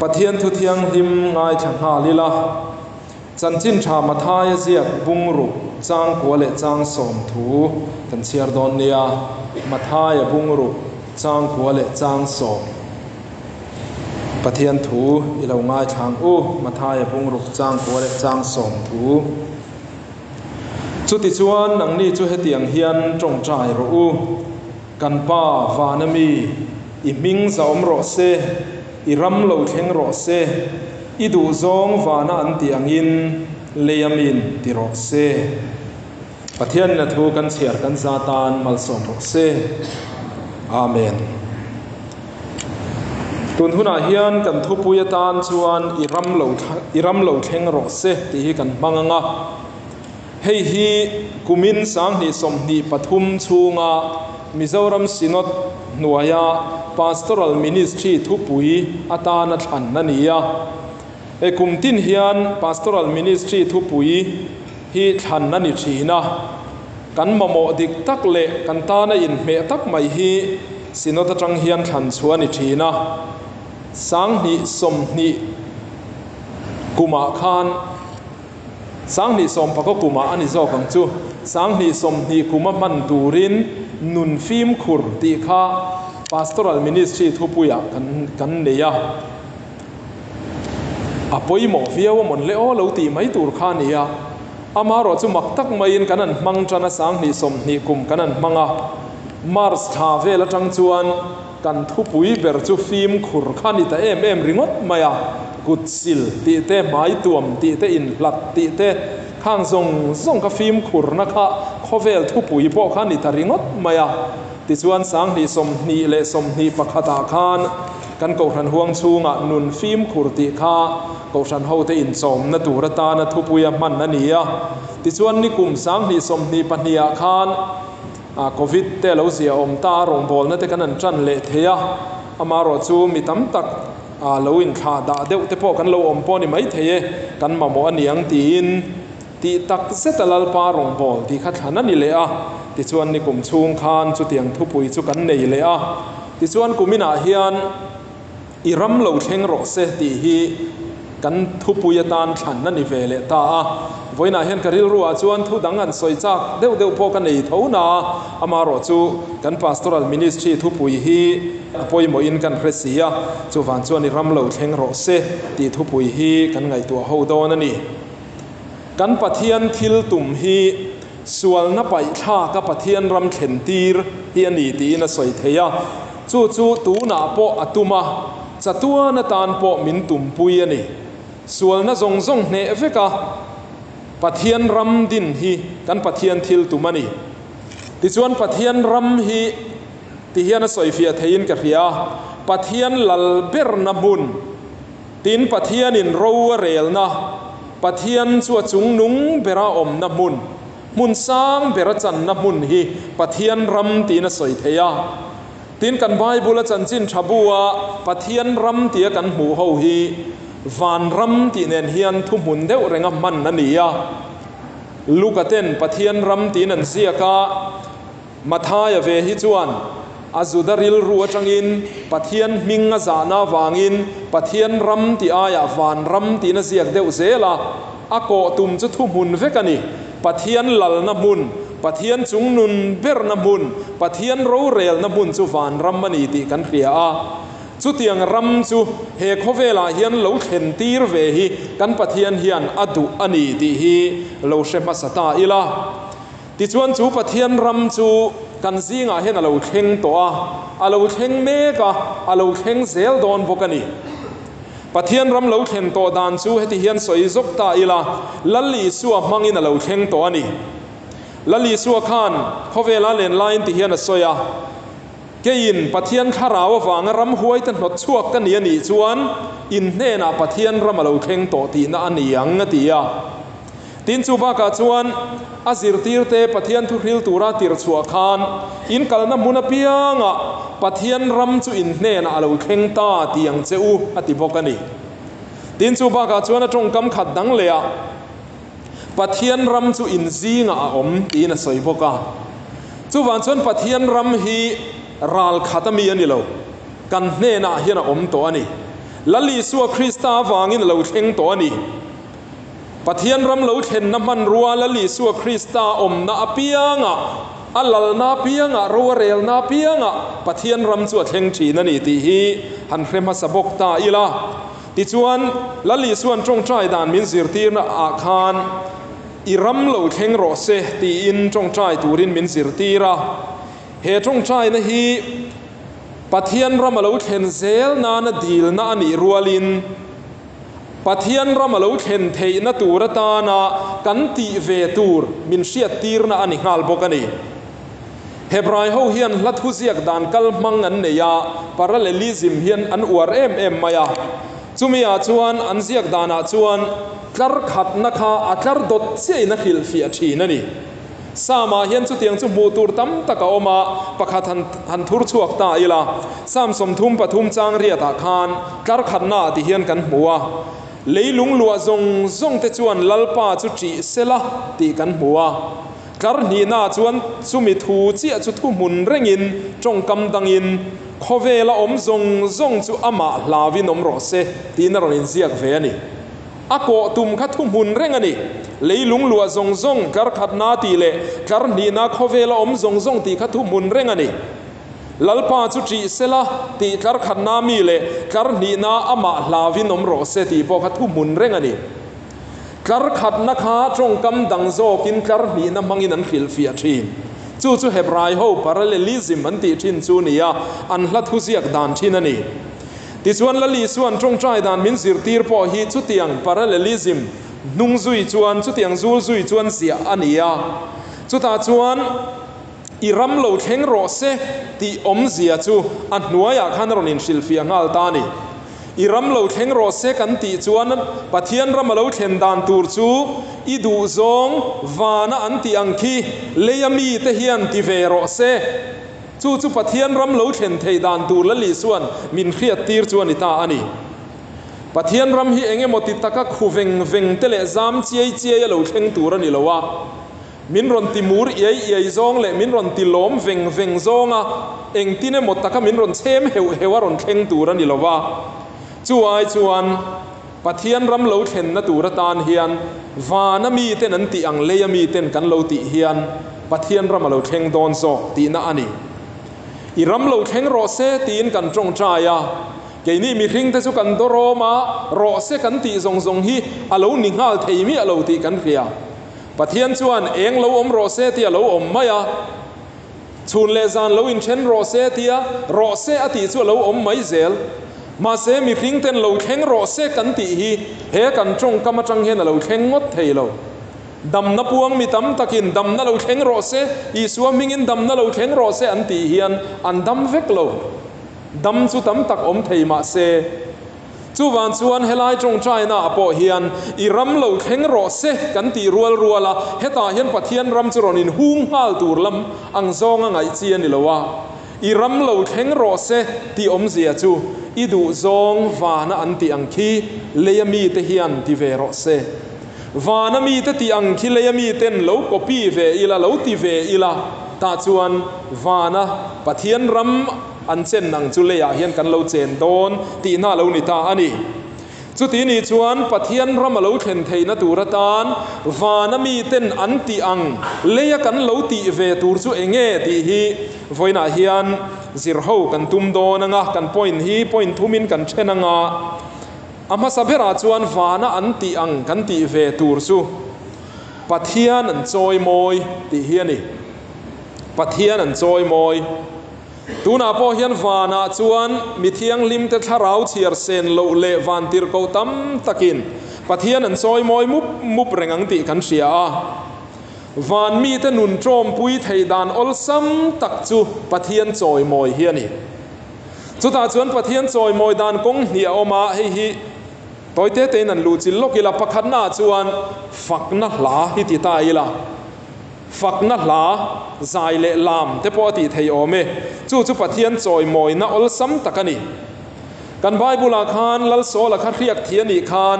Pathian thu thianghlim ngaithla nghal ila, Chanchin Tha Mathaia ziak bungruk chang kua leh chang 30 kan chhiar dawn nia, Mathaia bungruk chang kua leh chang sawm. Pathian thu i lo ngaithla ang u, Mathaia bungruk chang kua leh chang 30. Chutichuan nangni chu hetiang hian tawngtai rawh u, Kan Pa vana mi, i hming zahawm rawh se, i ram lo thleng rawh se, i duhzawng vana an tih angin lei a min ti rawh se. Pathianin a thu kan chhiar kan za tan malsawm rawh se. Amen. Tun hunah hian kan thupui atan chuan i ram lo i ram lo thleng rawh se tih hi kan hmang ang a. Hei hi kumin 2023 chhunga Mizoram Synod hnuaia Pastoral Ministry thupui atana thlan a ni a. Hei kum tin hian Pastoral Ministry thupui hi thlan a ni thin a. Kan mamawh dik tak leh kan tana inhmeh tak mai hi Synod atang hian thlan chhuah a ni thin a. 2020 kumah khan. 2019 kumah a ni zawk ang chu. 2020 kuma hman turin nun fimkhur tih kha Pastoral Ministry thupuiah kan kan nei a. A pawimawh viau a mawn le aw lo tih mai tur kha a ni a. Amaherawh chu mak tak maiin kan han hmang tan a, 2020 kum kan han hmang a. March thla vel atang chuan Kan thupui ber chu fimkhur kha ni ta em em ringawt mai a, kut sil tih te, hmai tuam tih te, inhlat tih te, khang zawng zawng kha fimkhurna kha khawvel thupui pawh kha ni ta ringawt mai a. Tichuan 2021 ah khan kan Kohhran huang chhungah nun fimkhur tih kha Kohhran hote inchawmna tur atana thupuia hman a ni a. Tichuan nikum 2022 ah khan A Covid te lo zia awm ta a, rawngbawlna te kan han tan leh thei a, amaherawh chu mi tam tak a lo inthlah dah deuh te pawh kan lo awm pawh a ni maithei e, kan mamawh a niang tiin tih tak zet a Lalpa rawngbâwl tih kha thlan a ni leh a, tichuan nikum chhung khan chutiang thupui chu kan nei leh a, tichuan kuminah hian I ram lo thleng rawh se tih hi kan thupui atan thlan a ni ve leh ta a. Vawiinah hian ka rilruah chuan thu dang an sawi chak deuh deuh pawh ka nei tho na a, amaherawh chu kan Pastoral Ministry thupui hi a pawimawhin kan hre si a, chuvang chuan i ram lo thleng rawh se tih thupui hi kan ngaihtuah ho dawn a ni. Kan Pathian thil tum hi sualna paihthlaka Pathian ram thlen tir hi a ni tiin a sawi thei a. Chu chu tunah pawh a tum a, chatuan atan pawh min tumpui a ni. Sualna zawng zawng hneh vek a, Pathian ram din hi kan Pathian thil tum a ni. Tichuan Pathian ram hi ti hian a sawifiah theiin ka hria a, Pathian lal berna hmun, tin Pathianin ro a relna, Pathian chu a chungnung bera awmna hmun, Hmun sang ber a channa hmun hi Pathian ram tiin a sawi thei a. Tin, kan Bible a chanchin tha bu a Pathian ram tia kan hmuh ho hi van ram tih nen hian thuhmun deuh renga hman a ni a. Luka ten Pathian ram tiin an ziak a, Mathaia ve hi chuan a Juda rilru atangin Pathian hming a zahna avangin Pathian ram tih aiah van ram tiin a ziak deuh zel a, a kawh tum chu thuhmun vek a ni. Pathian lalna hmun, Pathian chungnun berna hmun, Pathian rorelna hmun chu van ram a ni tih kan hria a. Chutiang ram chu he khawvelah hian lo thlen tir ve hi kan Pathian hian a duh a ni tih hi lo hre hmasa ta ila. Tichuan chu Pathian ram chu kan zingah hian a lo thleng tawh a, a lo thleng mek a, a lo thleng zel dawn bawk a ni. Pathian ram lo thlen tawh dan chu heti hian sawi zawk ta ila, Lal Isua hmangin a lo thleng tawh a ni. Lal Isua khan khawvela len laiin ti hian a sawi a, Keiin Pathian thlarau avanga ramhuaite hnawt chhuak ka ni a nih chuan in hnenah Pathian ram a lo thleng tawh tihna a ni ang, a ti a. Tin, chu bakah chuan a zirtirte Pathian thuhril tura tir chhuah khan in kalna hmun apiangah Pathian ram chu in hnenah a lo thleng ta tih ang che u, a ti bawk a ni. Tin, chu bakah chuan a tawngkam khat dang lehah Pathian ram chu in zingah a awm tiin a sawi bawk a. Chuvang chuan Pathian ram hi ral khat a mi a ni lo, kan hnenah hian a awm tawh a ni. Lal Isua Krista avangin a lo thleng tawh a ni. Pathian ram lo thlenna hmanrua Lal Isua Krista awmna apiangah, a lalna apiangah, ro a relna apiangah Pathian ram chu a thleng thin a ni tih hi han hre hmasa bawk ta ila. Tichuan, Lal Isua'n tawngtai dan min zirtirna ah khan I ram lo thleng rawh se tiin tawngtai turin min zirtir a. He tawngtaina hi Pathian ram a lo thlen zel nana dilna a nih rualin, Pathian ram a lo thlen theihna tur atana kan tih ve tur min hriattirna a ni nghal bawk a ni. Hebrai ho hian hla thuziak dan kal hmang an nei a, parallelism hian an uar em em mai a. Chumi ah chuan an ziak danah chuan tlar khatna kha a tlar dawt chiahin a hrilhfiah thin a ni. Psalm-ah hian chutiang chu hmuh tur tam tak a awm a, pakhat han han thur chhuak ta ila, Psalm 33 chang riatah khan tlar khatnaah ti hian kan hmu a, Leilung luah zawng zawng te chuan Lalpa chu ṭih sela tih kan hmu a. Tlar hnihnaah chuan chumi thu chiah chu thuhmun rengin tawngkam dangin, Khawvela awm zawng zawng chu amah hlauin awm rawh se tiin a rawn inziak ve a ni. A kawh tum kha thuhmun reng a ni. Leilung luah zawng zawng, tlar khatna tih leh tlar hnihna khawvela awm zawng zawng tih kha thuhmun reng a ni. Lalpa chu ṭih sela tih tlar khatna mi leh tlar hnihna amah hlauin awm rawh se tih pawh kha thuhmun reng a ni. Tlar khatna kha tawngkam dang zawkin tlar hnihna hmangin an hrilhfiah ṭhin. Chu chu Hebrai ho parallelism an tih ṭhin chu nia an hla thuziak dan ṭhin a ni. Tichuan Lal Isua'n tawngtai dan min zirtir pawh hi chutiang parallelism hnung zui chuan chutiang zul zui chuan ziah a ni a. Chutah chuan i ram lo thleng rawh se tih awmzia chu a hnuaiah khan a rawn inhrilhfiah nghal ta a ni. I ram lo thleng rawh se kan tih chuan Pathian ram a lo thlen dan tur chu i duhzawng vana an tih ang khi leia mite hian ti ve rawh se. Chu chu Pathian ram lo thlen theih dan tur Lal Isua'n min hriattir chu a ni ta a ni. Pathian ram hi eng emaw ti taka khu veng veng te leh zam chiai chiai a lo thleng tur a ni lo a. Min rawn ti mur iai iai zawng leh min rawn ti lawm veng veng zawnga engtin emaw taka min rawn chhem heuh heuh a rawn thleng tur a ni lo a. Chu ai chuan Pathian ram lo thlenna tur atan hian vana miten an tih ang leia miten kan lo tih hian Pathian ram a lo thleng dawn zawk tihna a ni. I ram lo thleng rawh se tiin kan tawngtai a, keini mihringte chu kan dawrawm a, rawh se kan tih zawng zawng hi a lo ni nghal thei miah lo tih kan hria. Pathian chuan eng lo awm rawh se tih a lo awm mai a, Chhun leh zan lo inthen rawh se tia rawh se a tih chu a lo awm mai zel. Mahse mihring ten lo thleng rawh se kan tih hi he kan tawngkam atang hian a lo thleng ngawt thei lo. Damna puang mi tam takin damna lo thleng rawh se, Isua hmingin damna lo thleng rawh se an tih hian an dam vek lo. Dam chu tam tak awm thei mahse. Chuvang chuan helai tawngtaina ah pawh hian i ram lo thleng rawh se kan tih rual rual a, hetah hian Pathian ram chu rawn inhung nghal tur lam ang zawnga ngaih chi a ni lo a, i ram lo thleng rawh se tih awmzia chu i duh zawng vana an tih ang khi leia mite hian ti ve rawh se. Vana mite tih ang khi leia miten lo copy ve ila, lo ti ve ila, tah chuan vana Pathian ram An chen ang chu leiah hian kan lo chen dawn tihna a lo ni ta a ni. Chuti ni chuan Pathian ram a lo thlen theihna tur atan vana miten an tih ang leia kan lo tih ve tur chu eng nge tih hi vawiinah hian zirho kan tum dawn ang a, kan point hi point thumin kan then ang a. A hmasa berah chuan vana an tih ang kan tih ve tur chu Pathian an chawimawi tih hi a ni. Pathian an chawimawi. Tunah pawh hian vanah chuan mi thianghlimte thlarau chhiar sen loh leh van tirhkoh tam takin Pathian an chawimawi mup mup reng ang tih kan hria a. Van mite nun tawmpui theih dan awlsam tak chu Pathian chawimawi hi a ni. Chutah chuan Pathian chawimawi dan kawng hnih a awm a, hei hi tawi te tein an luhchilh lawk ila, pakhatnaah chuan fakna hla hi ti ta ila. Fakna hla, zai leh lam te pawh a tih thei awm e. Chu chu Pathian chawimawina awlsam tak a ni. Kan Bible-ah khan Lal Sawla kha hriak thi a nih khan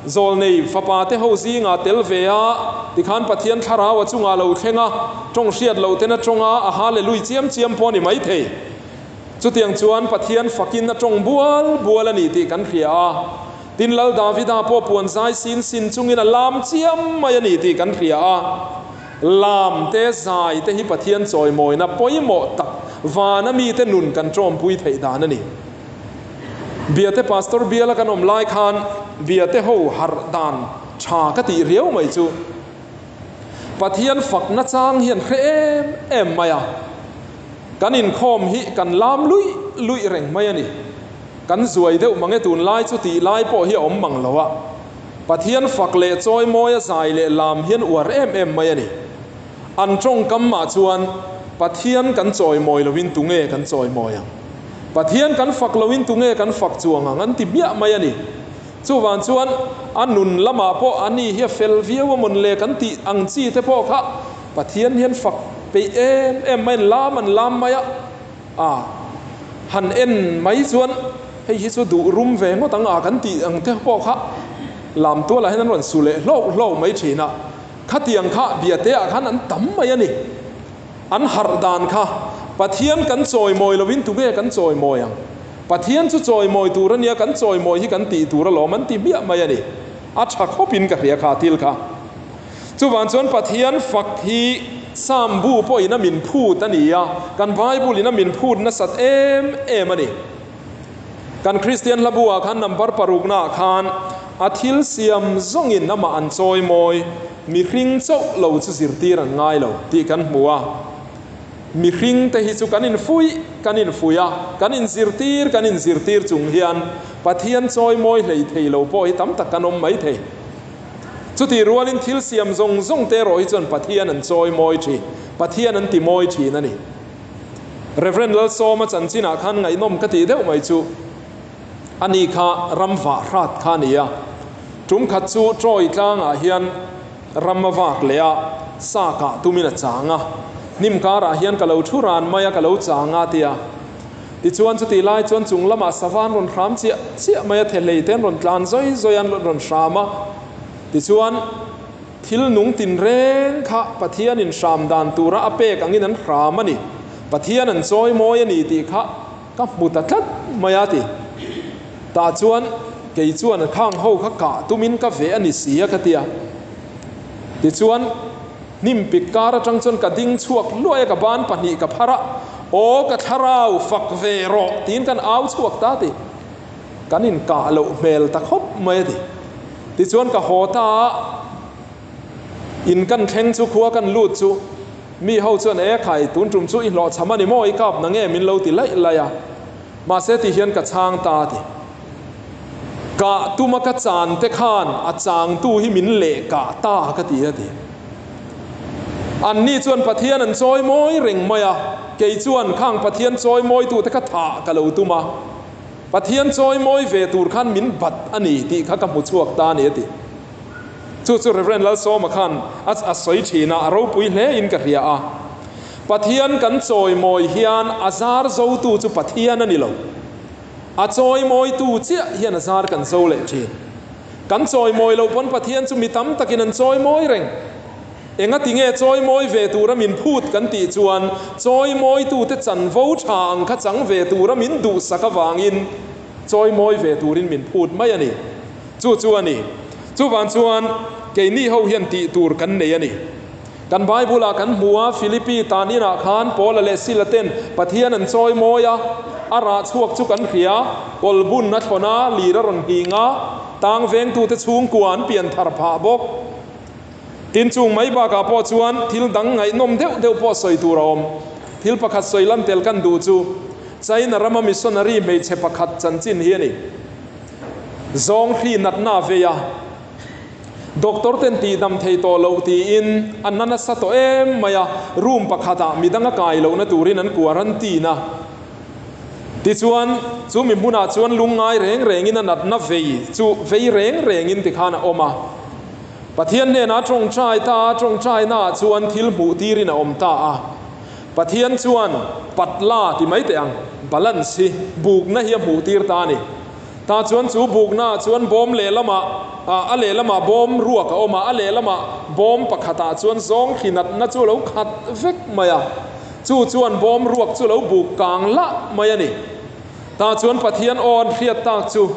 Zawlnei fapa te ho zingah tel ve a, tikhan Pathian thlarau a chungah lo thleng a, tawng hriat loh ten a tawng a, a hallelui chiam chiam pawh a ni maithei. Chutiang chuan Pathian fakin a tawng bual bual a ni tih kan hria a. Tin, Lal Davida pawh puan zai sin sin chungin a lam chiam mai a ni tih kan hria a. Lam te, zai te hi Pathian chawimawina pawimawh tak vana mite nun kan tawmpui theih dan a ni. Biate Pastor biala kan awm lai khan Biate ho harh dan tha ka tih riau mai chu Pathian fakna chang hian hre em em mai a. Kan inkhawm hi kan lam luih luih reng mai a ni. Kan zuai deuh mange tunlai chu tih lai pawh hi a awm mang lo a. Pathian fak leh chawimawi a zai leh lam hian uar em em mai a ni. An tawngkam mah chuan Pathian kan chawimawi loin tunge kan chawimawi ang? Pathian kan fak loin tunge kan fak chuang ang? An ti hmiah mai a ni. Chuvang chuan a nun lamah pawh a ni hi a fel viau a mawn le kan tih ang chi te pawh kha Pathian hian fak peih em em mai an lam an lam mai a. A han en mai chuan hei hi chu duh rum ve ngawt ang a kan tih ang te pawh kha lam tualah hian an rawn su leh hlauh hlauh mai thin a. Khatiang kha biate ah khan an tam mai a ni. An harh dan kha Pathian kan chawimawi lovin tunge kan chawimawi ang? Pathian chu chawimawi tur a nia, kan chawimawi hi kan tih tur alawm an ti hmiah mai a ni. A tha khawpin ka hria kha thil kha. Chuvang chuan Pathian fak hi Psalm bu pawhin a min phut a ni a, kan Bible in a min phut nasat em em a ni. Kan Kristian hla bu ah khan number parukna ah khan a thil siam zawngin amah an chawimawi, mihring chauh lo chu zirtir an ngai lo tih kan hmu a. Mihring te hi chu kan infuih kan infuih a, kan inzirtir kan inzirtir chung hian Pathian chawimawi hlei thei lo pawh hi tam tak kan awm mai thei. Chutih rualin thil siam zawng zawng te erawh hi chuan Pathian an chawi mawi thin, Pathian an ti mawi thin a ni. Rev. Lalsawma chanchinah khan ngaihnawm ka tih deuh mai chu ani kha ram vah hrat kha a ni a. Tum khat chu Troy tlangah hian ram a vak leh a, sa kah tumin a chang a. Hnim karah hian ka lo thu ran mai a, ka lo chang a tia. Tichuan chutih lai chuan chung lamah sava an rawn hram chiah chiah mai a, thehlei te an rawn tlan zawi zawi a, an rawn hram a. Tichuan thil nung tinreng kha Pathianin hram dan tura a pek angin an hram a ni. Pathian an chawi mawi a ni tih kha ka hmu ta tlat mai a ti. Tah chuan kei chuan khang ho kha kah tumin ka veh a ni si a ka ti a. Tichuan. Hnim pik kar atang chuan ka ding chhuak luai a, ka ban pahnih ka phar a, Aw ka thlarau, fak ve rawh tiin kan au chhuak ta ti. Kan inkah loh hmel ta khawp mai a ti. Tichuan ka haw ta a, in kan thleng chu khua kan lut chu mi ho chuan e khai tun tum chu i hlawhchham a ni maw i kap na nge min lo ti laih laih a, mahse ti hian ka chhang ta a ti. Kah tuma ka chan te khan a changtu hi min leh kah ta ka ti a ti. Anni chuan Pathian an chawi mawi reng mai a, kei chuan khang Pathian chawi mawitu te kha thah ka lo tum a, Pathian chawi mawi ve tur khan min bat a ni tih kha ka hmu chhuak ta a ni a ti. Chu chu Rev. Lalsawma khan a sawi thin a, a ropui hle in ka hria a. Pathian kan chawi mawi hian a zar zotu chu Pathian a ni lo. A chawimawitu chiah hian a zar kan zo leh thin. Kan chawimawi loh pawn Pathian chu mi tam takin an chawimawi reng. Engati nge chawimawi ve tura min phut kan tih chuan chawimawitute chanvo tha ang kha chang ve tura min duhsak avangin chawimawi ve turin min phut mai a ni. Chu chu a ni. Chuvang chuan keini ho hian tih tur kan nei a ni. Kan Bible-ah kan hmu a, Philippi tan inah khan Paula leh Sila ten Pathian an chawi mawi a, a rah chhuak chu kan hria, kawlbun a thlawn a, lir a rawn nghing a, tang vengtute chhungkua an pian thar phah bawk. Tin, chung mai bakah pawh chuan thil dang ngaihnawm deuh deuh pawh sawi tur a awm. Thil pakhat sawi lan tel kan duh chu China rama missionary hmeichhe pakhat chanchin hi a ni. Zawng hri natna a vei a. Doctor ten tihdam thei tawh loh tiin an na nasa tawh em mai a, room pakhatah midang a kai lohna turin an quarantine a. Tichuan, chu mi hmunah chuan lungngai reng rengin a natna vei chu vei reng rengin tikhan a awm a. Pathian hnenah a tawngtai ta a, tawngtainaah chuan thil hmuh tirin a awm ta a. Pathian chuan patla ti mai teh ang, balance hi, bukna hi a hmuh tir ta a ni. Tah chuan chu buknaah chuan bawm lehlamah a lehlamah bawm ruak a awm a, a lehlamah bawm pakhatah chuan zawng hri natna chu a lo khat vek mai a. Chu chuan bawm ruak chu lo buk kang lah mai a ni. Tah chuan Pathian aw an hriat tak chu,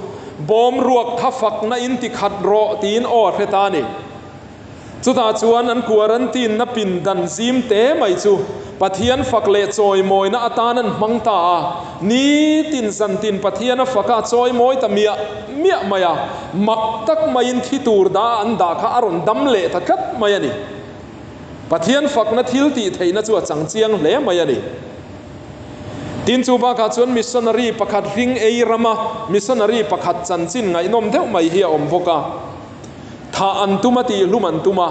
Bawm ruak kha fakna in ti khat rawh tiin aw a hre ta a ni. Chutah chuan an quarantine na pindan zim te mai chu Pathian fak leh chawimawina atan an hmang ta a, nitin zantin Pathian a fak a chawimawi ta miah miah mai a, mak tak maiin thi tur dah an dah kha a rawn dam leh ta tlat mai a ni. Pathian fakna thil tih theihna chu a chang chiang hle mai a ni. Tin chu bakah chuan missionary pakhat hring ei rama missionary pakhat chanchin ngaihnawm deuh mai hi a awm bawk a. Thah an tum a, tihhlum an tum a.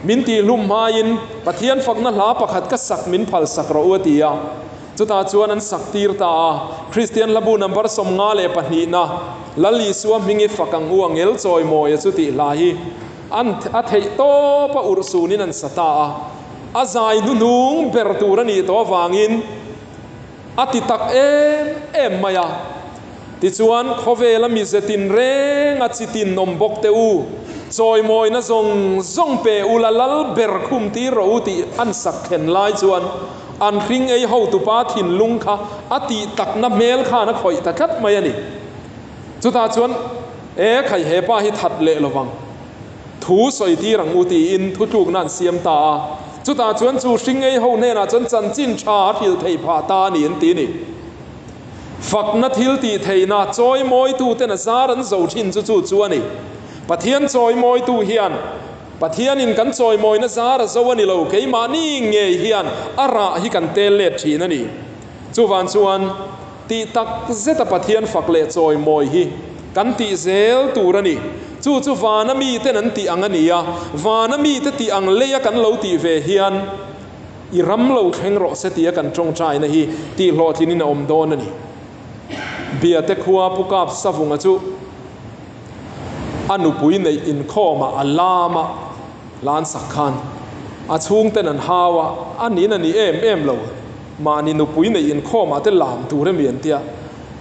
Min tihhlum hmain Pathian fakna hla pakhat ka sak min phal sak rawh u a ti a. Chutah chuan an sak tir ta a. Kristian hlabu number 52na, Lal Isua hming i fak ang u a ngel chawimawi a chu tih hla hi an a theih tawp a urh sunin an sa ta a. A zai hnuhnung ber tur a nih tawh avangin A ti tak em em mai a. Tichuan, khawvela mize tinreng a chi tin awm bawk teh u, chawimawina zawng zawng pe ula lal ber khum tir rawh u tih an sak thlen lai chuan an hring ei hotupa thinlung kha a tih takna hmel khan a khawih ta tlat mai a ni. Chutah chuan, E khai he pa hi that leh lovang. Thu sawi tir ang u tiin thutlukna an siam ta a. Chutah chuan chu hringei ho hnenah chuan chanchin tha a hrilh theih phah ta a ni an ti a ni. Fakna thil tih theihna chawimawituten a zar an zo thin chu chu chu a ni. Pathian chawimawitu hian Pathianin kan chawimawina zar a zo a ni lo, keimahni ngei hian a rah hi kan tel let thin a ni. Chuvang chuan Tih tak zeta Pathian fak leh chawimawi hi kan tih zel tur a ni. Chu chu vana miten an tih ang a ni a, vana mite tih ang leia kan lo tih ve hian i ram lo thleng rawh se tia kan tawngtaina hi tih hlawhtlinin a awm dawn a ni. Biate khua Pu Kap Savunga chu a nupui neih inkhawmah a lam a, lan sak khan a chhungten an hau a, a niin a ni em em lo. Mahni nupui neih inkhawmah te lam tur emi an tia.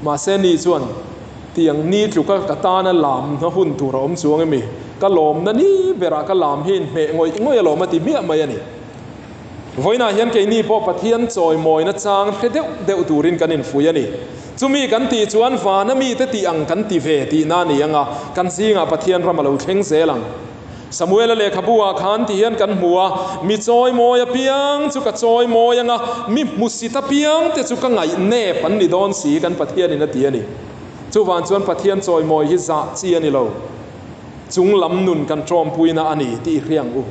Mahse ni chuan tiang ni tluka ka tana lamna hun tur a awm chuang emi? Ka lawmna ni berah ka lam hi inhmeh ngawih ngawih alawm a ti hmiah mai a ni. Vawiinah hian keini pawh Pathian chawimawina chang hre deuh deuh turin kan infuih a ni. Chumi kan tih chuan vana mite tih ang kan ti ve tihna a ni ang a, kan zingah Pathian ram a lo thleng zel ang. Samuela lehkhabu ah khan ti hian kan hmu a, Mi chawimawi apiang chu ka chawimawi ang a, mi hmusit apiang te chu ka ngaih nep an ni dawn si, kan Pathianin a ti a ni. Chuvang chuan Pathian chawimawi hi zah chi a ni lo, chung lam nun kan tawmpuina a ni tih i hria ang u.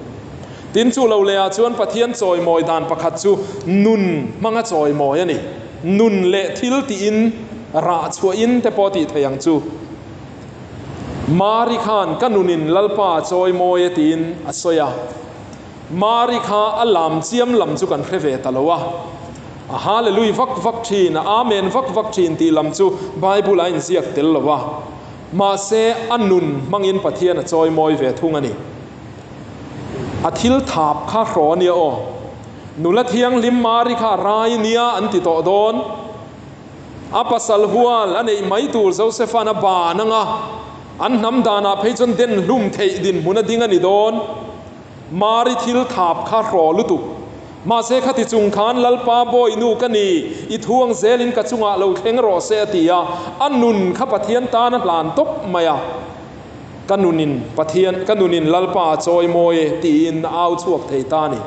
Tin, chu lo leh ah chuan Pathian chawimawi dan pakhat chu nun hmanga chawimawi a ni. Nun leh thil tiin rah chhuahin te pawh tih thei ang chu. Mari khan ka nunin Lalpa a chawi mawi e tiin a sawi a. Mari kha a lam chiam lam chu kan hre ve ta lo a. A Hallelui vak vak thin, a Amen vak vak thin tih lam chu Bible a inziak tel lo a. Mahse a nun hmangin Pathian a chawi mawi ve thung a ni. A thil thap kha hraw a nia aw. Nula thianghlim Mari kha a rai nia an ti tawh dawn. A pasal hual a neih mai tur Josepha'n a ban ang a, an hnam danah phei chuan den hlum theih dinhmun a ding a ni dawn. Mari thil thap kha hraw lutuk. Mahse khati chung khan Lalpa bawihnu ka ni, i thu ang zelin ka chungah lo thleng rawh se a ti a, a nun kha Pathian tan a hlan tawp mai a. Ka nunin Pathian, ka nunin Lalpa a chawi mawi e tiin a au chhuak thei ta a ni.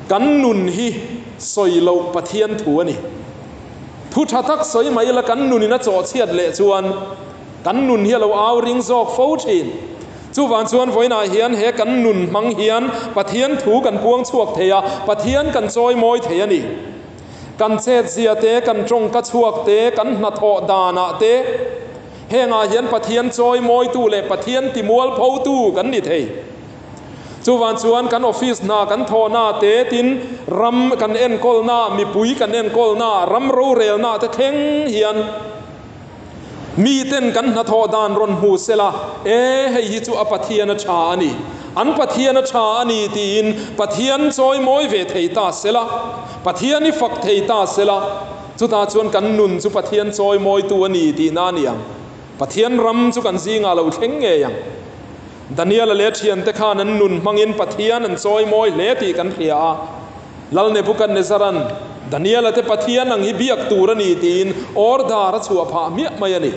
Kan nun hi sawi loh Pathian thu a ni. Thu tha tak sawi mai ila kan nunin a chawhchhiat leh chuan kan nun hi a lo au ring zawk fo thin. Chuvang chuan vawiinah hian he kan nun hmang hian Pathian thu kan puang chhuak thei a, Pathian kan chawi mawi thei a ni. Kan chetzia te, kan tawngka chhuak te, kan hnathawh danah te hengah hian Pathian chawi mawitu leh Pathian timualphotu kan ni thei. Chuvang chuan kan office hna kan thawhna te tin ram kan enkawlna, mipui kan enkawlna, ram rorelna te thleng hian miten kan hnathawh dan rawn hmu sela, e hei hi chu a Pathian a tha a ni, an Pathian a tha a ni tiin Pathian chawimawi ve thei ta sela, Pathian i fak thei ta sela, chutah chuan kan nun chu Pathian chawimawitu a ni tihna a ni ang. Pathian ram chu kan zingah lo thleng ngei ang. Daniela leh a thiante khan an nun hmangin Pathian an chawimawi hle tih kan hria a. Lal Nebukadnezaran, Daniela te Pathian ang hi biak tur a ni tiin order a chhuah phah hmiah mai a ni.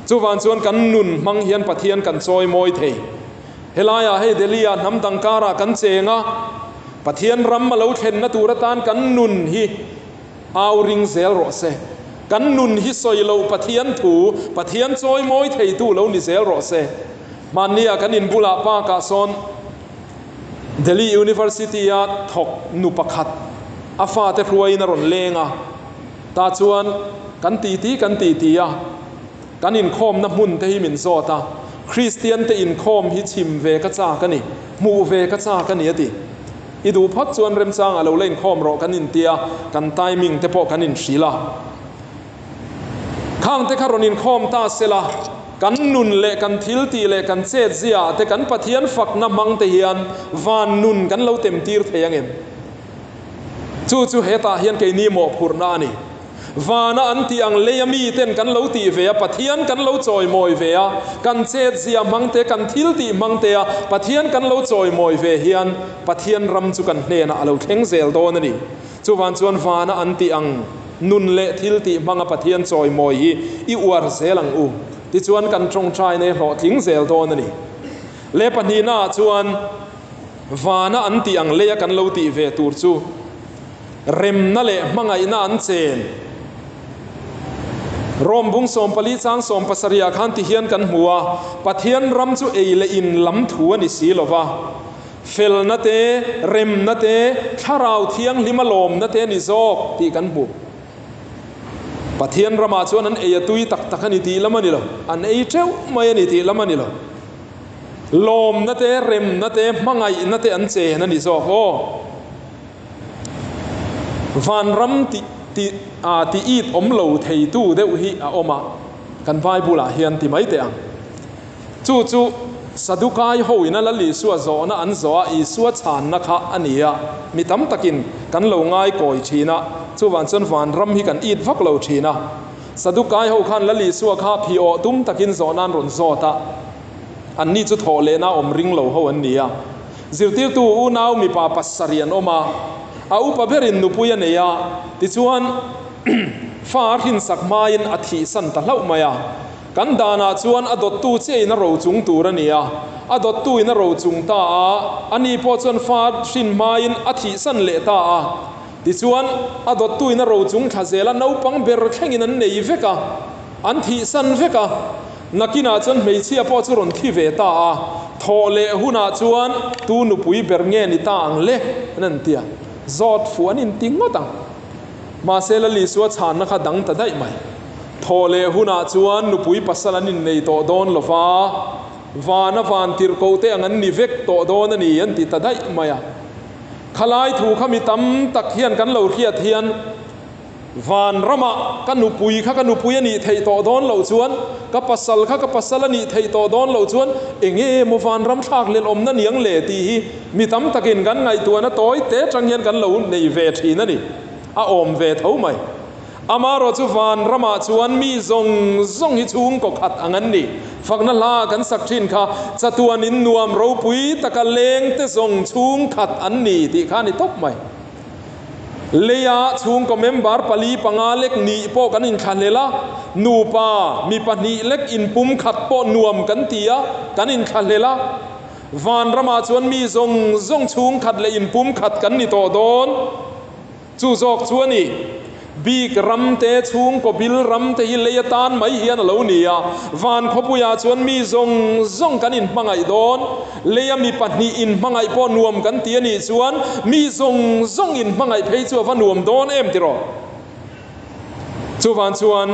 Chuvang chuan kan nun hmang hian Pathian kan chawi mawi thei. Helaiah hei Delhi-ah hnam dang karah kan cheng a, Pathian ram a lo thlenna tur atan kan nun hi au ring zel rawh se. Kan nun hi sawi loh Pathian thu, Pathian chawi mawi theitu lo ni zel rawh se. Hmannia kan inbulah park-ah sawn Delhi University-a thawk nu pakhat a fate hruaiin a rawn leng a, tah chuan kan titi kan titi a, kan inkhawmna hmun te hi min zawt a, Kristian te inkhawm hi chhim ve ka chak a ni, hmuh ve ka chak a ni a ti. I duh phawt chuan remchangah lo la inkhawm rawh kan intia, kan timing te pawh kan inhrilh a. Khang te kha rawn inkhawm ta sela, kan nun leh kan thil tih leh kan chet zia ah te kan Pathian fakna hmang te hian van nun kan lo tem tir thei ang em? Chu chu hetah hian keini mawhphurhna a ni. Vana an tih ang leia mi ten kan lo tih ve a, Pathian kan lo chawimawi ve a, kan chet zia hmang te, kan thil tih hmang te a Pathian kan lo chawimawi ve hian Pathian ram chu kan hnenah a lo thleng zel dawn a ni. Chuvan chuan vana an tih ang nun leh thil tih hmanga Pathian chawimawi hi i uar zel ang u. Tichuan kan tawngtai nei hlawhtling zel dawn a ni. Le pahnihnaah chuan vana an tih ang leia kan lo tih ve tur chu remna leh hmangaihna an chen. Rom bung 14 chang 17 ah khan ti hian kan hmu a, Pathian ram chu ei leh in lam thu a ni si lova, Felna te, remna te, Thlarau Thianghlima lawmna te a ni zawk tih kan hmu. Pathian ramah chuan an ei a tui tak tak a ni tih lam a ni lo, an ei teuh mai a ni tih lam a ni lo. Lawmna te, remna te, hmangaihna te an chen a ni zawk aw. Vanram ti ti a ti it awm lo theitu deuh hi a awm a, kan Bible ah hian ti mai teh ang. Chu chu Sadukai ho ina Lal Isua zawhna an zawh a, Isua chhanna kha a ni a, mi tam takin kan lo ngai kawi thin a, chuvang chuan vanram hi kan it vak lo thin a. Sadukai ho khan Lal Isua kha phi awh tum takin zawhna an rawn zawt a, anni chu thawh lehna awm ring lo ho an ni a. Zirtirtu unau mipa pasarih an awm a, a upa berin nupui a nei a, tichuan fa a hrinsak hmain a thihsan ta hlauh mai a. Kan danah chuan a dawttu chiahin a ro chung tur a ni a, a dawttuin a ro chung ta a, ani pawh chuan fa hrin hmain a thihsan leh ta a. Tichuan, a dawttuin a ro chung thla zel a, naupang ber thlengin an nei vek a, an thihsan vek a. Nakinah chuan hmeichhia pawh chu rawn thi ve ta a, thawh leh hunah chuan tu nupui ber nge ni ta ang le? an han ti a, zawt fuh an inti ngawt ang. Mahse, Lal Isua chhanna kha dang ta daih mai. Thaw leh hunah chuan nupui pasal an innei tawh dawn lo va, vana van tirhkoh te ang an ni vek tawh dawn a ni an ti ta daih mai a. Khalai thu kha mi tam tak hian kan lo hriat hian van ramah ka nupui kha ka nupui a nih theih tawh dawn loh chuan, ka pasal kha ka pasal a nih theih tawh dawn loh chuan enge maw vanram thlak lel awmna niang le tih hi mi tam takin kan ngaihtuahna tawi te atang hian kan lo nei ve thin a ni. A awm ve tho mai. Amarawh chu van ramah chuan mi zawng zawng hi chhungkaw khat ang an ni. Fakna hla kan sak thin kha, chatuan in nuam ropui taka leng te zawng chhungkhat an ni tih kha a ni tawp mai. Leia chhungkaw member pali panga lek nih pawh kan inthlahlel a, nupa mi pahnih lek inpum khat pawh nuam kan ti a, kan inthlahlel a. Van ramah chuan mi zawng zawng chhungkhat leh inpum khat kan ni tawh dawn. Chu zawk chu a ni. Bik ram te, chhungkaw bil ram te hi lei atan mai hian a lo ni a. Van khawpuiah chuan mi zawng zawng kan inhmangaih dawn. Leia mi pahnih inhmangaih pawh nuam kan ti a nih chuan mi zawng zawng inhmangaih phei chu a va nuam dawn em tiraw? Chuvan chuan.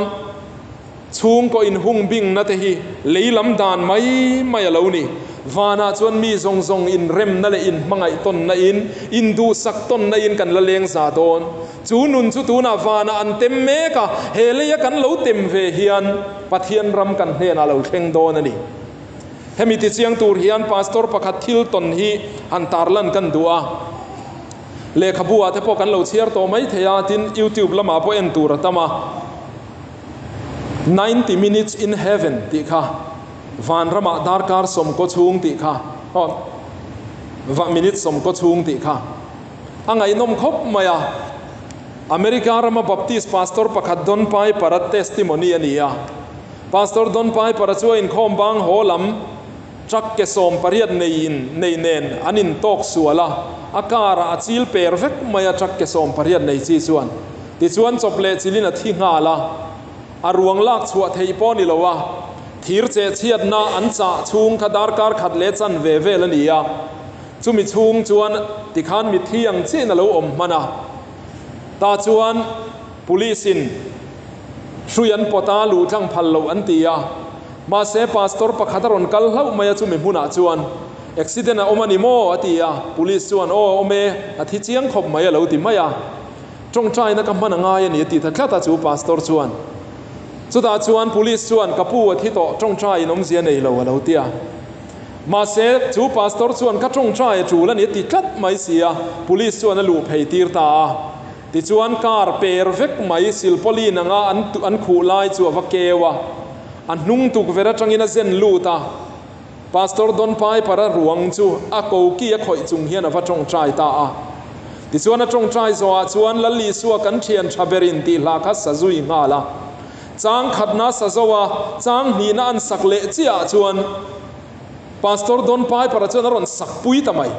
Chhungkaw inhung bingna te hi lei lam dan mai mai a lo ni. Vanah chuan mi zawng zawng inremna leh inhmangaih tawnna in, induhsak tawnna in kan la leng za dawn. Chu nun chu tunah vanah an tem mek a, he leia kan lo tem ve hian Pathian ram kan hnenah a lo thleng dawn a ni. Hemi tichiang tur hian Pastor pakhat thil tawn hi han tarlan kan duh a. Lehkhabu ah te pawh kan lo chhiar tawh mai thei a, tin YouTube lamah pawh en tur a tam a. 90 minutes in heaven tih kha vanramah darkar sawmkaw chhung tih kha aw va minute sawmkaw chhung tih kha. A ngaihnawm khawp mai a. America rama Baptist pastor pakhat Don Piper-a testimony a ni a. Pastor Don Piper-a chu a inkhawm bang haw lam truck ke 18 neiin nei nen an intawk sual a, a car-ah a chil per vek mai a truck ke 18 nei chi chuan. Tichuan chawp leh chilin a thi nghal a. A ruang lak chhuah theih pawh ni lo a, thir cheh chhiatna an chah chhung kha darkar khat leh chan ve vel a ni a. Chumi chhung chuan tikhan mitthi ang chiahin a lo awm hman a. Tah chuan Police in hrui an pawt a, luh tlang phal loh an ti a. Mahse Pastor pakhat a rawn kal hlauh mai a chumi hmunah chuan accident a awm a ni maw? a ti a. Police chuan aw awm e, a thi chiang khawp mai a lo ti mai a. Tawngtaina ka hman a ngai a ni a ti ta tlat a chu Pastor chuan. Chutah chuan Police chuan ka pu a thi tawh tawngtai in awmzia nei lo a lo ti a. Mahse chu Pastor chuan ka tawngtai a tul a ni a ti tlat mai si a, Police chuan a luh phei tir ta a. Tichuan car per vek mai silpauline anga an an khuh lai chu a va keu a, a hnung tukverh atangin a zen lut a. Pastor Don Piper-a ruang chu a koki a khawih chung hian a va tawngtai ta a. Tichuan a tawngtai zawhah chuan Lal Isua kan thian tha berin tih hla kha sa zui nghal a. Chang khatna sa zo a, chang hnihna an sak leh chiahah chuan Pastor Don Piper-a chuan a rawn sak pui ta mai.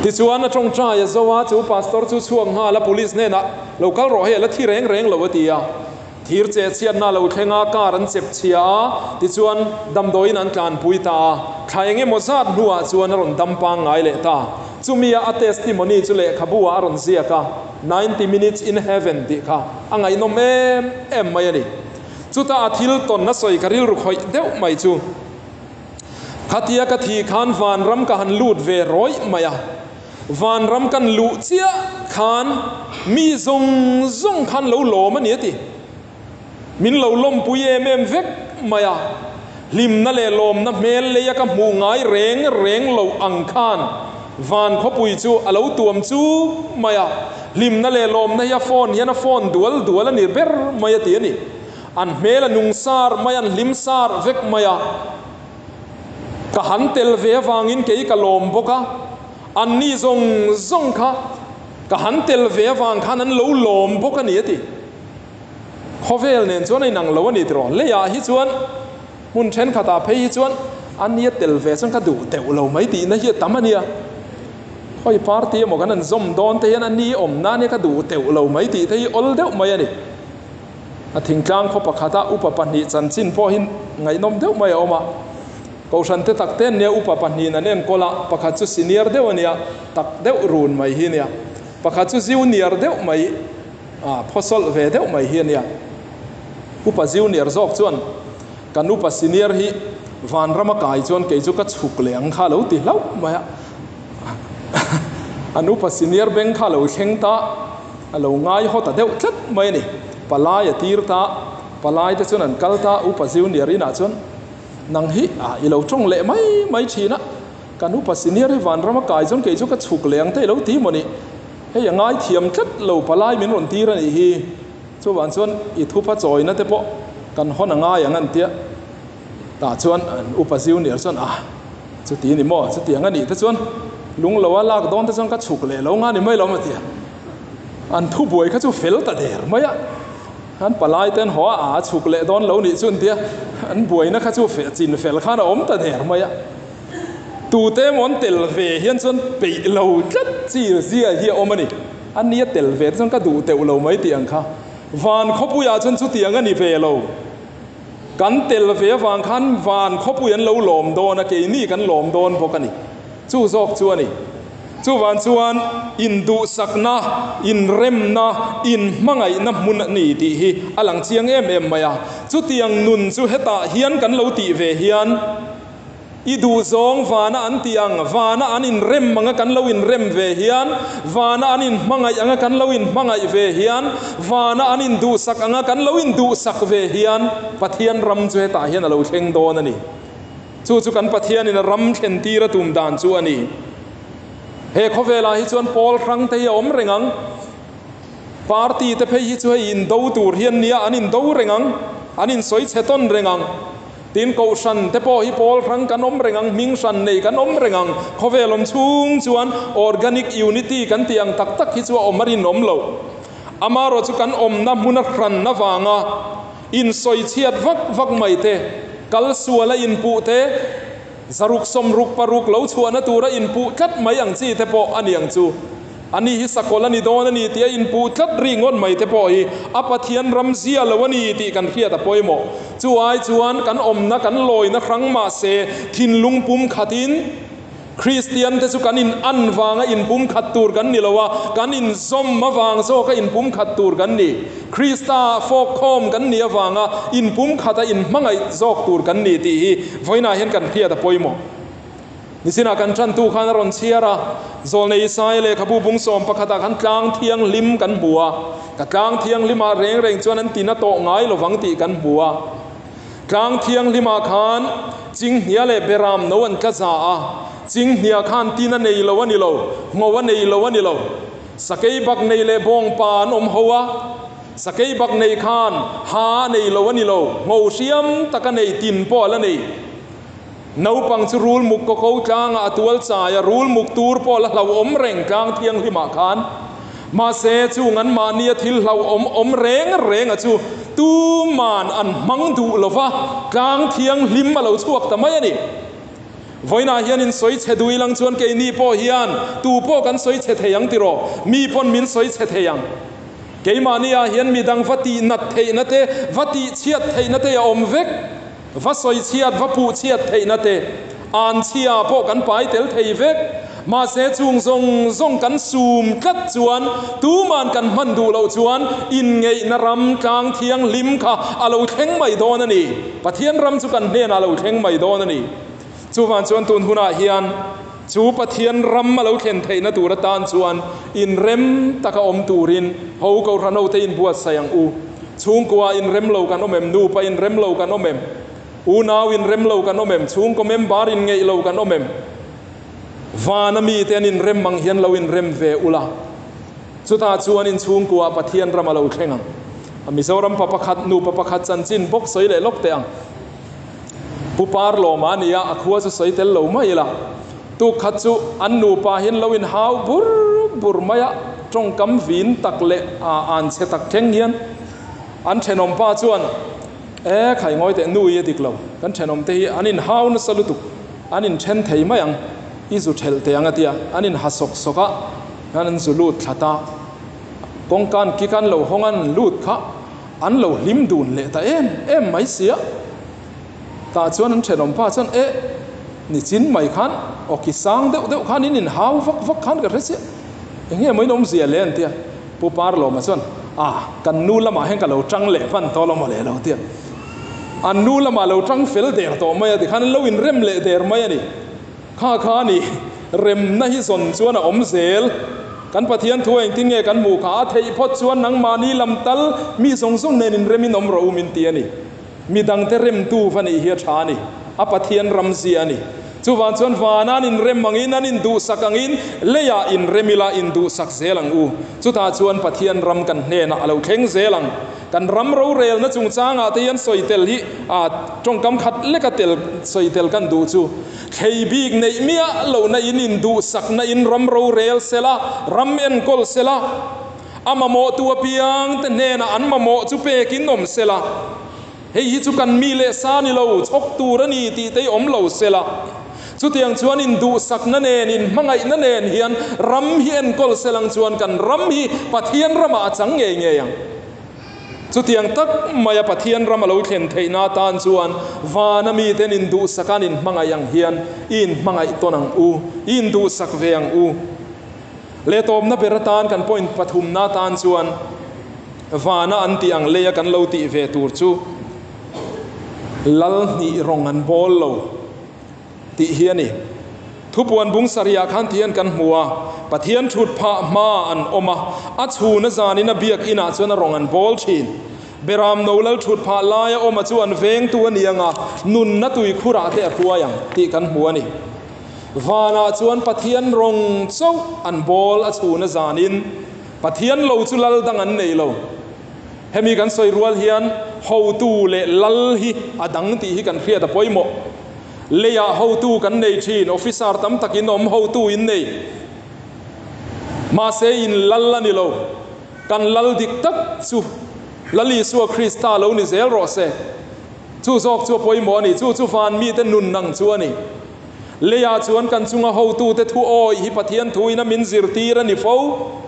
Tichuan a tawngtai a zo a, chu Pastor chu chhuak nghal a, Police hnenah lo kal rawh hei a la thi reng reng lo a ti a. Thir che chhiatna lo thleng a, car an chep chhia a, tichuan damdawiin an tlanpui ta a. Thla eng emaw zat hnuah chuan a rawn dam pangngai leh ta. Chumia a testimony chu lehkhabu ah a rawn ziak a, 90 minutes in heaven tih kha a ngaihnawm em em mai a ni. Chuta a thil tawn a sawi ka rilru khawih deuh mai chu, Khatia ka thih khan vanram ka han lut ve rawih mai a. Vanram kan luh chiah khan mi zawng zawng khan lo lawm a ni a ti. Min lo lawmpui em em vek mai a, hlimna leh lawmna hmel leia ka hmuh ngai reng reng loh ang khan van khawpui chu a lo tuam chuk mai a, hlimna leh lawmna hi a phone hian a phone dual dual a ni ber mai a ti a ni. An hmel a nung sar mai, an hlim sar vek mai a. Ka han tel ve avangin kei ka lawm bawk a, anni zawng zawng kha ka han tel ve avang khan an lo lawm bawk a ni a ti. Khawvel nen chuan a inang lo a ni tiraw? Leiah hi chuan hmun thenkhatah phei hi chuan anni a tel ve chuan ka duh teuh lo mai tihna hi a tam a nia. Khawi party emaw kan han zawm dawn te hian anni awmna ania ka duh teuh lo mai tih te hi awl deuh mai a ni. A thingtlang khaw pakhata upa pahnih chanchin pawh hi ngaihnawm deuh mai a awm a. Kohhran te tak te an nia, upa pahnihin an enkawl a, pakhat chu senior deuh a nia, tak deuh run mai hi a nia. Pakhat chu junior deuh mai, ah phawsawlh ve deuh mai hi a nia. Upa junior zawk chuan kan upa senior hi vanrama kai chuan kei chu ka chhuk leh ang kha a lo ti hlauh mai a. An upa senior beng kha a lo thleng ta. A lo ngai haw ta deuh tlat mai a ni. Palai a tir ta, palai te chuan an kal ta, upa junior inah chuan nang hi ah i lo tawng leh mai mai thin a, kan upa senior hi vanram a kai chuan kei chu ka chhuk leh ang te i lo ti maw ni? Hei a ngai thiam tlat lo palai min rawn tir a nih hi. Chuvang chuan i thupa chawina te pawh kan hawn a ngai ang an tia. Tah chuan an upa junior chuan ah chuti ni maw chutiang a nih te chuan lung lo a lak dawn te chuan ka chhuk leh lo nga ni mai lo maw tia. An thubuai kha chu fel ta der mai a, an palai te an haw a, a chhuk leh dawn lo nih chu an tia, an buaina kha chu chin fel khan a awm ta der mai a. Tute emaw an tel ve hian chuan peih lo tlat chi zia hi a awm a ni. A nia tel ve te chuan ka duh teuh lo mai tih ang kha. Van khawpuiah chuan chutiang a ni ve lo. Kan tel ve avang khan van khawpui an lo lawm dawn a, keini kan lawm dawn bawk a ni. Chu zawk chu a ni. Chuvan chuan induhsakna, inremna, inhmangaihna hmun a ni tih hi a lang chiang em em mai a. Chutiang nun chu hetah hian kan lo tih ve hian I duhzawng vana an tih ang, vana an inrem anga kan lo inrem ve hian, vana an inhmangaih anga kan lo inhmangaih ve hian, vana an induhsak anga kan lo induhsak ve hian Pathian ram chu hetah hian a lo thleng dawn a ni. Chu chu kan Pathianin a ram thlen tir a tum dan chu a ni. He khawvelah hi chuan pawl hrang te hi a awm reng ang. Party te phei hi chu hei indo tur hi an nia, an indo reng ang, an insawi chhe tawn reng ang. Tin, kohhran te pawh hi pawl hrang kan awm reng ang, hming hran nei kan awm reng ang. Khawvel awm chhung chuan organic unity kan tih ang tak tak hi chu a awm a rinawm lo. Amaherawh chu kan awmna hmuna hran avanga insawichhiat vak vak mai te, kal sual a inpuh te, zaruk sawmruk paruk lo chhuahna tura inpuh tlat mai ang chi te pawh a ni ang chu. Ani hi sakawlh a ni dawn a ni tih a inpuh tlat ri ngawt mai te pawh hi a Pathian ram zia lo a ni tih kan hriat a pawimawh. Chu ai chuan kan awmna kan lawina hrang mahse thinlung pum khatin Kristian te chu kan in an vanga inpum khat tur kan ni lo a, kan inzawm avang zawka inpum khat tur kan ni. Krista fawk khawm kan nih avanga inpum khata inhmangaih zawk tur kan ni tih hi vawiinah hian kan hriat a pawimawh. Nichinah kan tantu khan a rawn chhiar a, Zawlnei Isaia lehkhabu bungsawm pakhatah khan tlang thianghlim kan hmu a, ka tlang thianghlimah reng reng chuan an tina tawh ngai lovang tih kan hmu a. Tlang thianghlimah khan Chinghnia leh Beram no an tla za a, Chinghnia khan tin a nei lo a ni lo, ngho a nei lo a ni lo. Sakei bak nei leh bawngpa an awm ho a, sakei bak nei khan ha a nei lo a ni lo, ngho hriam tak a nei, tin pawh a la nei. Naupang chu rul muk kaw ko tlangah a tual chai a, rul muk tur pawh la hlauhawm reng tlang thianghlimah khan. Mahse, chung an mahnia thil hlauhawm awm reng reng a chu tuman an hmang duh lo va, tlang thianghlim a lo chhuak ta mai a ni. Vawiinah hian in sawi chhe duh ilang chuan keini pawh hian tu pawh kan sawi chhe thei ang tiraw? Mi pawn min sawi chhe thei ang. Keimahniah hian midang va tih nat theihna te, va tih chhiat theihna te a awm vek. Va sawi chhiat, va puh chhiat theihna te, an chhia pawh kan pai tel thei vek. Mahse chung zawng zawng kan sum tlat chuan tuman kan hman duh loh chuan inngeihna ram tlang thianghlim kha a lo thleng mai dawn a ni. Pathian ram chu kan hnenah a lo thleng mai dawn a ni. Chuvang chuan tun hunah hian chu Pathian ram a lo thlen theihna tur atan chuan inrem taka awm turin ho Kohhran hote inbuatsaih ang u. Chhungkua inrem lo kan awm em? Nupa inrem lo kan awm em? Unau inrem lo kan awm em? Chhungkaw member inngeih lo kan awm em? Vana mite an inrem ang hian lo inrem ve ula, chutah chuan inchhungkuaah Pathian ram a lo thleng ang. Mizoram pa pakhat, nupa pakhat chanchin bawk sawi leh lawk teh ang. Pu Par lawma a nia, a khua chu sawi tel lo mai ila. Tuk khat chu an nupa hian lo inhau bur bur mai a, tawngkam vin tak leh an chhe tak thleng hian an thenawm pa chuan, E khai ngawi teh, nu i a dik lo, kan thenawm te hi an inhau nasa lutuk, an inthen thei mai ang, i zu thelh teh ang a tia, an inha sawk sawk a, hian an zu lut thla ta. Kawngka an kik a, an lo hawng a, an lut kha. An lo hlim dun leh ta em em mai sia. Tah chuan an thenawm pa chuan, Eh, nichin mai khan awki sang deuh deuh khan in inhau vak vak khan ka hre chiah. Eng nge maw in awmzia le an ti a. Pu Parlawma chuan, Ah, kan nu lamah hian ka lo tang leh hman tawh lo maw le lo ti a. An nu lamah lo tang fel der tawh mai a tikhan an lo inrem leh der mai a ni. Kha kha a ni, remna hi zawn chuan a awm zel. Kan Pathian thu engtin nge kan hmuh kha? A theih phawt chuan nangmahni lam tal mi zawng zawng nen inremin awm rawh u min ti a ni. Mi dangte remtu va nih hi a tha a ni. A Pathian ram zia a ni. Chuvang chuan vana an inrem angin, an induhsak angin leiah inrem ila induhsak zel ang u. Chutah chuan Pathian ram kan hnenah a lo thleng zel ang. Kan ram rorelna chungchangah te hian sawi tel hi tawngkam khat leka tel sawi tel kan duh chu. Thlei bik neih miah lohna in induhsakna in ram rorel sela, ram enkawl sela, a mamawhtu apiangte hnenah an mamawh chu pekin awm sela, hei hi chu kan mi leh sa ni lo, chhawk tur a ni tih te hi awm lo sela. Chutiang chuan induhsakna nen, inhmangaihna nen hian ram hi enkawl selang chuan kan ram hi Pathian ramah a chang ngei ngei ang. Chutiang tak maia Pathian ram a lo thlen theihna atan chuan vana miten induhsak an inhmangaih ang hian i inhmangaih tawn ang u, i induhsak ve ang u. Lehtawpna ber atan kan point pathumna atan chuan vana an tih ang leia kan lo tih ve tur chu lal hnih rawng an bawl lo. Tih hi a ni. Thupuan bung sarihah khan ti hian kan hmu a, Pathian thut phah hma an awm a, a chhun a zanin a biak inah chuan a rawng an bawl thin. Beram no lal thut phah laia awm a chu an vengtu a ni ang a, nunna tuikhurah te a hruai ang tih kan hmu a ni. Vanah chuan Pathian rawng chauh an bawl a chhun a zanin Pathian lo chu lal dang an nei lo. Hemi kan sawi rual hian Hotu leh lal hi a dang tih hi kan hriat a pawimawh. Leiah hotu kan nei thin, officer tam tak in awm, hotu in nei. Mahse in lal a ni lo. Kan lal dik tak chu Lal Isua Krista lo ni zel rawh se. Chu zawk chu a pawimawh a ni. Chu chu van mite nun ang chu a ni. Leiah chuan kan chunga hotute thu awih hi Pathian thuin a min zirtir a ni fo.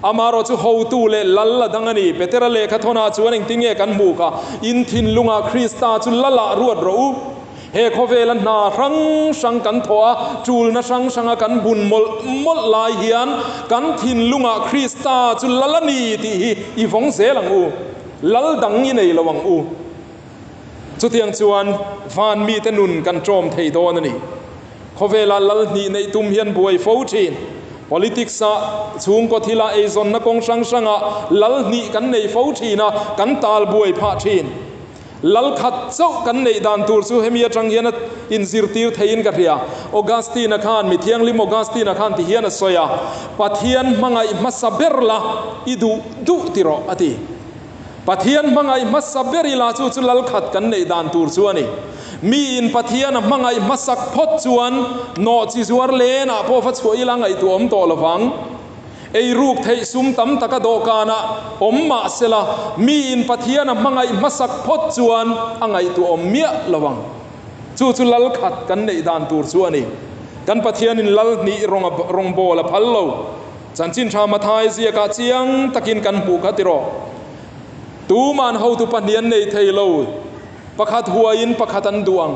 Amaherawh chu hotu leh lal a dang a ni. Petera lehkha thawnah chuan engtin nge kan hmuh kha? In thinlungah Krista chu lalah ruat rawh u. He khawvela hna hrang hrang kan thawh a, tulna hrang hranga kan bun mawlh mawlh lai hian kan thinlungah Krista chu lal a ni tih hi i vawng zel ang u. Lal dang i nei lo ang u. Chutiang chuan van mite nun kan ṭawm thei dawn a ni. Khawvela lal hnih neih tum hian buai fo ṭhin. Politics-ah, chhungkaw thilah eizawnna kawng hrang hrangah lal hnih kan nei fo ṭhin a, kan tal buai phah ṭhin. Lal khat chauh kan neih dan tur chu hemi aṭang hian a inzirtir theiin ka hria. Augustine-a khan, mi thianghlim Augustine-a khan ti hian a sawi a, Pathian hmangaih hmasa ber la, i duh duh ti rawh, a ti. Pathian hmangaih hmasa ber ila chu chu lal khat kan neih dan tur chu a ni. Miin Pathian a hmangaih hmasak phawt chuan nawh chi zuar lenah pawh va chhuah ila ngaihtuah awm tawh lovang. Ei ruk theih sum tam taka dawhkanah awm mah sela, miin Pathian a hmangaih hmasak phawt chuan a ngaihtuah awm miah lo ang. Chu chu lal khat kan neih dan tur chu a ni. Kan Pathianin lal hnih rawngbâwl a phal lo. Chanchin tha Mathai ziakah chiang takin kan hmuh kha tiraw. Tuman hotu pahnih an nei thei lo. Pakhat huaiin pakhat an duh ang.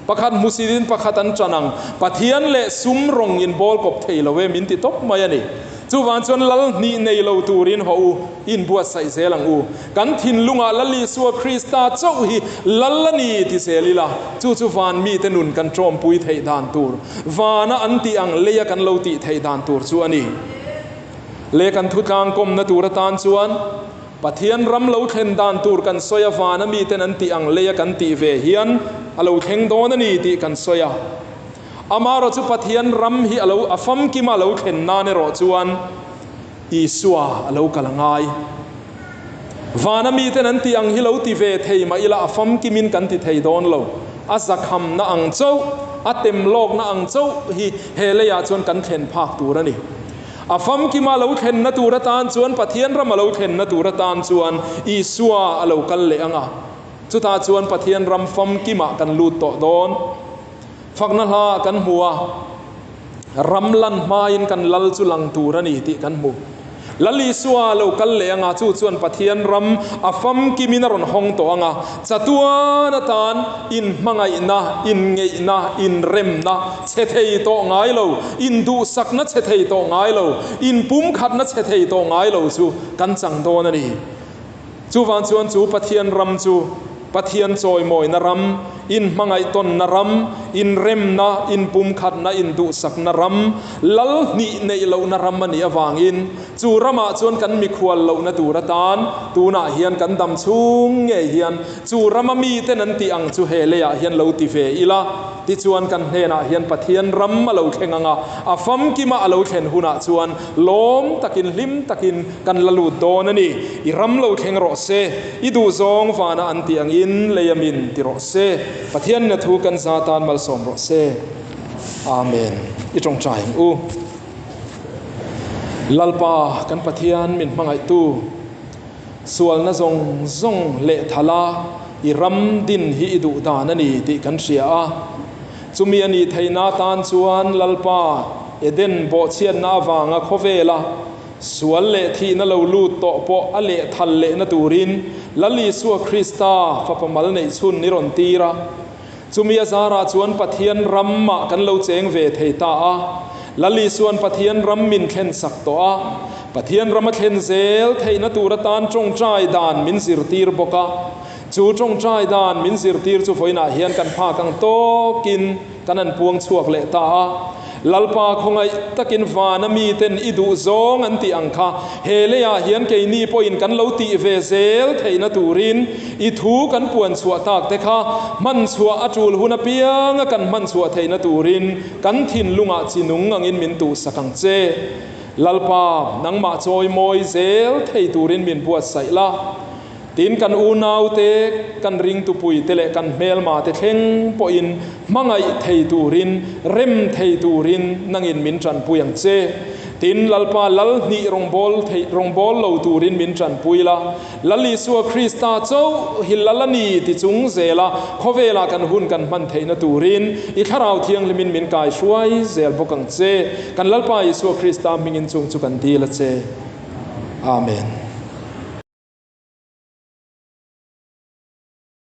Pakhat hmusitin pakhat an ṭan ang. Pathian leh sum rawng in bawl kawp thei lo e min ti tawp mai a ni. Chuvang chuan lal hnih nei lo turin haw u, in buatsaih zel ang u. Kan thinlungah Lal Isua Krista chauh hi lal a ni ti zel ila, chu chu van mite nun kan ṭawmpui theih dan tur, vana an tih ang leia kan lo tih theih dan tur chu a ni. Le kan thutlang kawmna tur atan chuan Pathian ram lo thlen dan tur kan sawi a, vana miten an tih ang leia kan tih ve hian a lo thleng dawn a ni tih kan sawi a. Amaherawh chu Pathian ram hi a lo a famkima a lo thlen nan erawh chuan Isua a lo kal a ngai. Vana miten an tih ang hi lo ti ve thei mah ila a famkimin kan ti thei dawn lo. A zakhamna ang chauh, a tem lawkna ang chauh hi he leiah chuan kan thlen phak tur a ni. A famkima lo thlenna tur atan chuan, Pathian rama lo thlenna tur atan chuan Isua a lo kal leh ang a. Chutah chuan Pathian ram famkimah kan lut tawh dawn. Fakna hla kan hmu a, ram lan hmain kan lal chu lang tur a ni tih kan hmu. Lal Isua lo kal leh anga chu chuan Pathian ram a famkimin a rawn hawng tawh anga, chatuan atan inhmangaihna, inngeihna, inremna chhe thei tawh ngai lo, induhsakna chhe thei tawh ngai lo, inpumkhatna chhe thei tawh ngai lo chu kan chang dawn a ni. Chuvang chuan chu Pathian ram chu Pathian chawimawina ram, inhmangaihtawnna ram, inremna, inpumkhatna, induhsakna ram, lal hnih neih lohna ram a nih avangin chu ramah chuan kan mikhual lohna tur atan tunah hian kan dam chhung ngei hian chu rama miten an tih ang chu he leiah hian lo ti ve ila. Tichuan kan hnenah hian Pathian ram a lo thleng ang a, a famkima a lo thlen hunah chuan lawm takin hlim takin kan la lut dawn a ni. I ram lo thleng rawh se, i duhzawng vana an tih angin lei a min ti rawh se. Pathianin a thu kan za tan malsawm rawh se. Amen. I tawngtai ang u. Lalpa kan Pathian min hmangaihtu. Sualna zawng zawng leh thala i ram din hi i duh dan a ni tih kan hria a. Chumi a nih theihna atan chuan Lalpa Eden bawhchhiatna avanga khawvela sual leh thihna lo lut tawh pawh a lehthal lehna turin Lal Isua Krista Fapa mal neih chhun i rawn tir a. Chumi a zarah chuan Pathian ramah kan lo cheng ve thei ta a. Lal Isua'n Pathian ram min thlensak tawh a. Pathian ram a thlen zel theihna tur atan tawngtai dan min zirtir bawk a. Chu tawngtai dan min zirtir chu vawiinah hian kan phak ang tawkin kan han puang chhuak leh ta a. Lalpa khawngaih takin vana miten i duh zawng an tih ang kha he leiah hian keini pawhin kan lo tih ve zel theihna turin i thu kan puan chhuah tak te kha hman chhuah a tul hun apianga kan hman chhuah theihna turin kan thinlungah chi nung angin min tuhsak ang che. Lalpa, nangmah chawi mawi zel thei turin min buatsaih la. Tin, kan unaute, kan ringtupuite leh kan hmelmate thleng pawhin hmangaih thei turin, rem thei turin nangin min tanpui ang che. Tin, Lalpa lal hnih rawngbâwl thei, rawngbâwl lo turin min tanpui la. Lal Isua Krista chauh hi lal a ni ti chung zela khawvelah kan hun kan hman theihna turin i Thlarau Thianghlimin min kaihruai zel bawk ang che. Kan Lalpa Isua Krista hmingin chung chu kan dil a che. Amen.